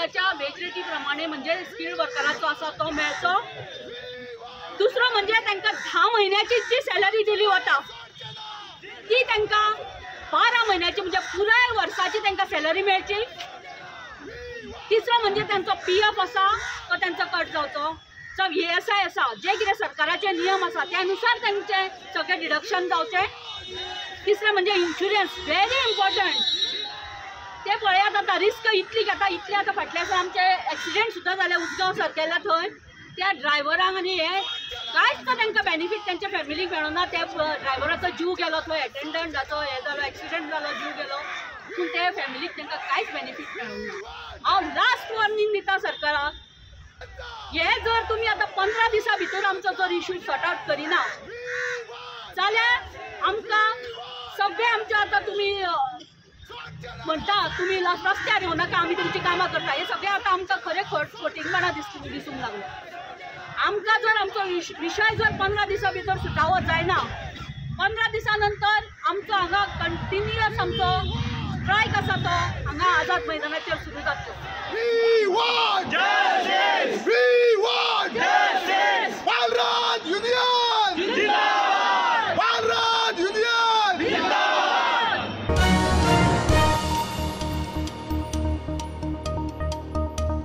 गव्हर्मेंटाच्या veg रेटी प्रमाणे म्हणजे स्किल्ड वर्कराचो आसा तो मेळचो. दुसरो म्हणजे तांकां 10 म्हयन्याची जी सॅलरी दिली वता ती तांकां 12 म्हयन्याची म्हणजे पुराय वर्साची तांकां सॅलरी मेळची. तिसरो म्हणजे तांचो पी एफ आसा तो तांचो कट जावचो. सो ईएसआय आसा, जे कितें सरकाराचे नियम आसा त्या नुसार तांचे सगळे डिडक्शन जावचें. तिसरें म्हणजे इन्शुरन्स, व्हेरी इम्पॉर्टंट. ते पळयात आतां रिस्क इतली घेता, इतले आतां फाटल्या दिसा आमचे एक्सिडेंट सुद्दां जाले उसगांव सर्कला, थंय त्या ड्रायव्हरांक आनी हे कांयच ना तांकां बेनिफीट, तांच्या फॅमिलीक मेळना. त्या ड्रायव्हराचो जीव गेलो थंय, एटेंडंटाचो हे जालो, एक्सिडेंट जालो, जीव गेलो, पूण त्या फॅमिलीक तांकां कांयच बेनिफीट मेळूंक ना. हांव लास्ट वॉर्निंग दिता सरकाराक, हे जर तुमी आतां 15 दिसां भितर आमचो जर इशू सॉर्ट आवट करिना जाल्यार आमकां सगळे आमचे आतां तुमी म्हणटा तुमी रस्त्यार येवं नाका, आमी तुमची कामां करता, हे सगळें आतां आमकां खरें फटींगपणां दिसूंक लागलें. आमकां जर आमचो विशय जर 15 दिसां भितर सुटावो जायना, 15 दिसां नंतर आमचो हांगा कंटिन्युअस आमचो स्ट्रायक आसा तो हांगा आझाद मैदानाचेर सुरू जातलो. We want justice! We